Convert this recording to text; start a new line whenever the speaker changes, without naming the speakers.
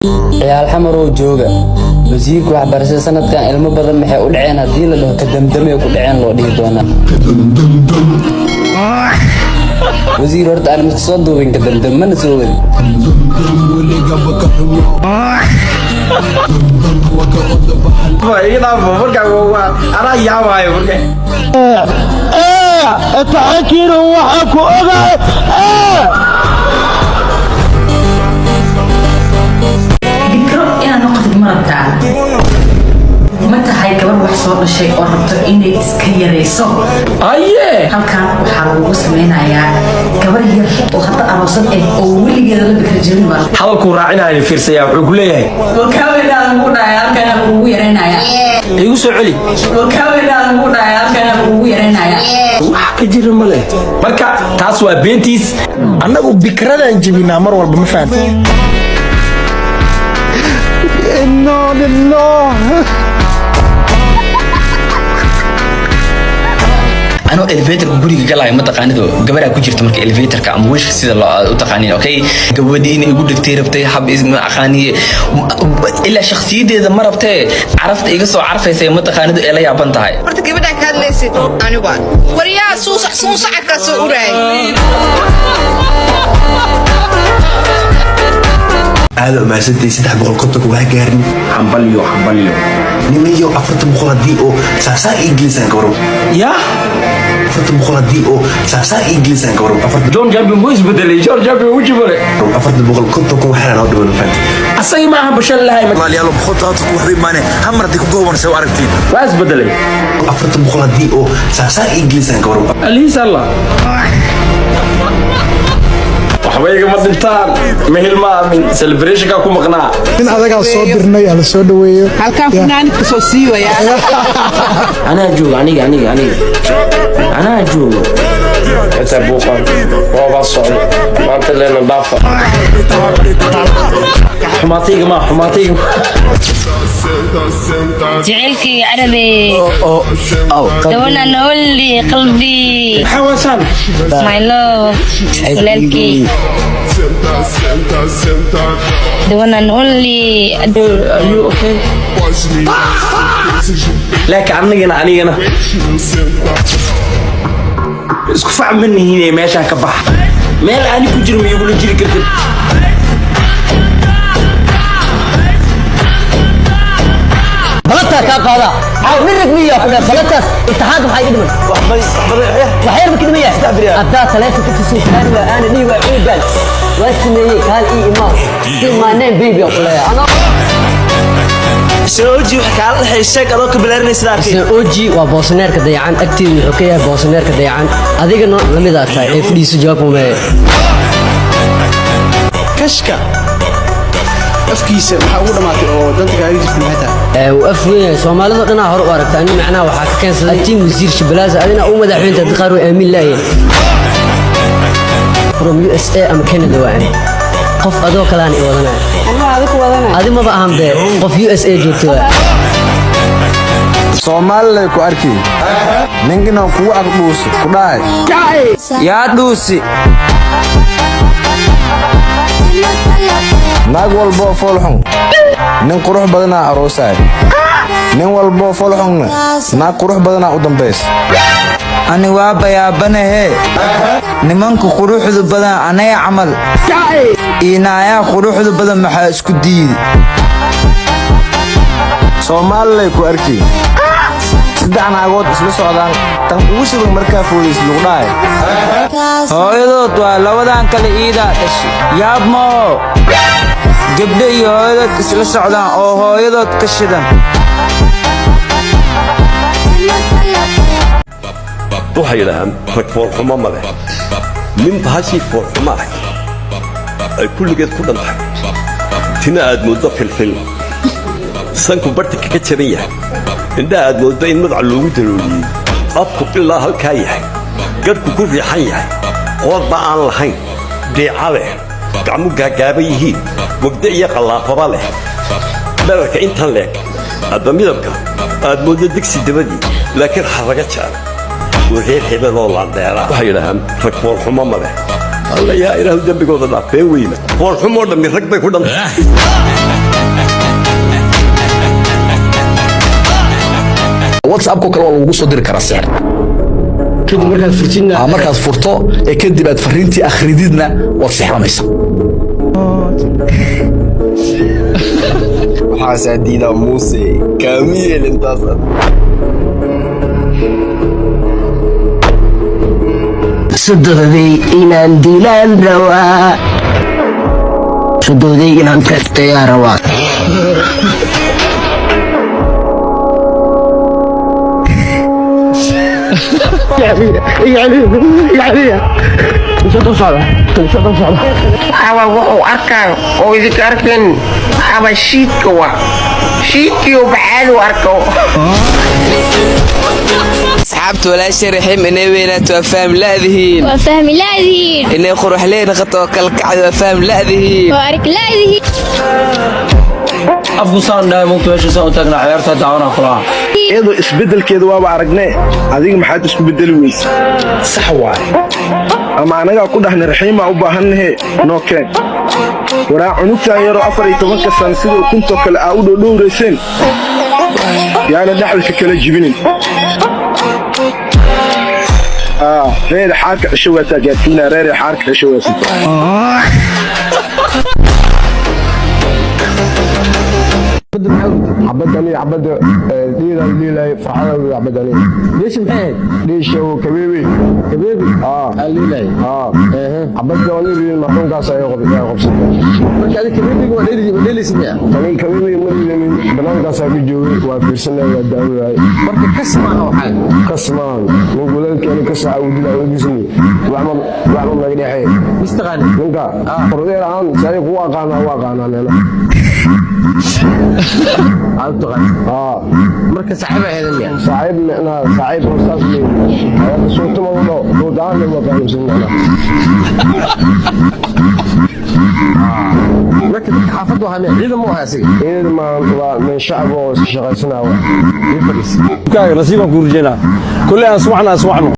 Ciyaal Xamarow jooga, wasiirka waxbarashada sanadkan ilmo badan maxay u dhaceen? Haddii la dhaho kadamdamay ku dhaceen loo dhihi doonaa. Wasiir, horta aan miska soo duubin kadamdam mana soo wadin.
Iga dhaafo marka, anaa yaabaayo marka.
Taxankiina waxaa ku ogahay.
Bikro inaad noqotid ma rabtaa? Ma tahay gabar wax soo dhashay oo rabto inay iska yarayso?
Aye.
Halkan waxaa lagugu sameynayaa gabar yar oo hadda aroosad ah oo weligeeda la bikra jirin baa.
Hadalkuu raacinayo fiirsaya, wuxuu ku leeyahay.
Wakaaweynaa lagu dhahay, halkan lagugu yaraynaya.
Igu soo celi.
Wakaaweynaa lagu dhahay, halkan lagugu yaraynaya.
Wax ka jira ma leh, marka taas waa beentiis.
Annagu bikradan jebinaa mar walba, ma fahamti?
Inna lillaah.
Anoo elevatorka guriga galaayo, ma taqaanido, gabaraa ku jirta. Marka elevatorka ama wishka sida loo u taqaanin, okay, gabadhii inay igu dhegtay rabtay, hab ma aqaaniye, ilaa shakhsiyadeeda ma rabtee, carafta iga soo carfaysa, ma taqaanido, ee la yaaban tahay.
Horta gabadhaan ka hadlaysid anigu aan waryaa suusac suusaca ka soo uraay.
Aada umahadsantahay, 350 waa gaarni.
Hambalyo, hambalyo.
Nimayo, 400 haddii oo saasaa ii gelisaan, ka waran?
Ya.
400 haddii oo saasaa ii gelisaan, ka waran?
John Champion wuu isbedelay, John Champion wuu jibale.
450,000 waxaana noo dhiman, fahanti?
Asagii ma aha bashal lahay.
Walaalayaal, 170,000 waxba imaane hamar haddii ku gooban soo aragtiin.
Waa isbedelay.
400 haddii oo saasaa ii gelisaan, ka waran?
Aliis Allah, waxba igama dhintaan, ma hilmaamin celebrationka ku maqnaa.
Nin adagaa soo dirnay, hala soo dhaweeyo.
Halkaan funaanidka soo siiwaya.
Anaa jooga, aniga aniga aniga anaa joogo. Xitaa buuqan roobaa socdo maanta, leena dhaafa xumaatayga, maa xumaatayga.
Jacaylkii carabi, the one and only qalbi.
Maxaa waasaan?
My love, walaalkii, the one and only.
Are you okay? Laakiin anigana isku fac ma nihiin. Meeshaan ka bax, meel aani ku jiro ma igula jiri kartid.
Balataa kaa qaadaa mirig miya ku dheh balataas. Imtixaanka maxaa iga dhiman? Wax yar ma ka dhiman yahay? Haddaa taleefonka kusoo saari waa aana dhihi waa cuugaan waa sameeyey. Kaal ii imaa, say my name, baby, aan ku leeyahay.
Sooji, wax kaala dhexay sheeg adoo ka bilaarinaysa arkay.
Oji waa boosaneerka dayacan, agteedu wuxuu ka yahay boosaneerka dayacan, adigana lamidaa tahay ee fadhiiso. Jawaab umee.
Kashka afkiisa waxaa ugu dhamaatay oo danta kaaga jirta maxay tahay?
Uu af weyn yahay, soomaalida dhanaa hore u aragta. Ani macnaha waxaa ka keensaday tiim wasiir Shabalaaza, adina u madaxweynta dad qaar way aamin laayihin. From USA ama Canada waa ani qof adoo kalean i wadanaya. Adi maba ahan bee qof USA joogta waa.
Soomaalilay ku arki ninkina kugu ag dhuuso ku dhahay.
Yaa dhuusi?
Naag walboo foolxun nin qurux badanaa aroosaay, nin walboo foolxunna naag qurux badanaa u dambays.
Ani waa bayaabanahee, nimanka quruxdu badan anaga camal iyo naayaa quruxdu badan maxaa isku diidi?
Soomaalilay ku arki saddex naagood isla socdaan, tan ugu shidan markaa foodays lagu dhahay.
Hooyadood waa labadan kale iidaa dhashay, yaab maho gabdho iyo hooyadood isla socdaan oo hooyadood ka shidan.
Waxay yidhaahaan rag foolxumo ma leh, nin bahashii foolxumo ah ay kulligeed ku dhan tahay, tina aad mooddo filfil, sanku bartanka ka jaban yahay, indhaha aad mooddo in madaca loogu dalooliyey, afku ilaa halkaa yahay, gadhku ku riixan yahay, qoorba aan lahayn, dhiica leh, gacmu gaagaaban yihiin, wegdo iyo qallaafaba leh, dherarka intan leeg, adba midabka aad mooddo digsi dabadii, laakiin xarraga jecel, oo reer hebeloo landheera. Waxay yidhaahaan rag foolxumo ma leh. Alla yaa Ilaahu dembigooda dhaaf. Been weyna, foolxumoo dhammi rag bay ku dhantay.
WhatsAppko kale waa lagugu soo diri karaa sixir.
Kadib markaad furtidna?
Markaad furto ee kadib aad fariintii akhrididna, waad sixranaysaa.
Waxaasaa diidaa, Muuse, kaama yeelin taas.
Sodohday inaan dilaan rabaa, sodohday inaan tagtayaa rabaa.
Waxaaba wuxuu arkaayo oo idinka arkayn, waxaaba shiidka, waa shiidkiyo baxaadu arko.
Asxaabta, walaasha Raxiim inay weynaato waa faham la'dihiin.
Waa fahmi la'dihiin.
Inay quruxley noqoto oo kala kacdo waa faham la'dihiin.
Waa arag la'dihiin.
Afku saan dhahay, mugta meesha saan u taagnaa, ciyaarta daawanaa kulaha.
Iyadoo isbeddelkeeda waaba aragnee, adiga maxaad isku beddeli weyse? Sax waaye, ama anagaa ku dhahna Raxiimaa u baahannahe noo keen. Waraa, cunugtan yaroo 14-ka sana sida ukuntoo kale aa u dhowdhowrayseen, yaana dhexda ka kala jibinin. Reer xaarka cisho waataa gaadsiinaa, reer xaarka cisho waasita.
Xabadani xabada dhiila dhiilay, farxada xabadani.
Dhiisha maxay ahayd?
Dhiisha oo kabeebe.
Kabeebe?
Aa.
Aa liilay?
Aa, xabada oo liilay marxuumkaas ay qabsatay.
Marka adiga kabeebiga waa dheeli, waa dheelaysa miya?
Tani kabeebe ma dhiilanin, banaankaas ku joogay, waa fiirsanay, waa daawaday.
Marka kas maaha waxaa?
Kas maahan, nin walaalkeena ka saaca uu dilaa ogisni, waxba waxba naga dhexeey.
Mistaqaani?
Ninka qordeer ahaan saay kugu aqaanaa, waa aqaanaa meela.
Aad u taqaan?
Aa.
Marka saaxiib ahayd miya?
Saaxiib micnaha, saaxiib oo saas leeyahay suurtuma u dhaw duudaan waa fahamsan micnaha.
Marka dadka xaafaddu ahaa miya? Ciidan mu ahaa asiga?
Ciidan ma waa min shacab oo iska shaqaysanaa waa.
Ii fadhiis.
Kaaga nasiibaan kuu rajaynaa, kulley aan iswacna iswacno.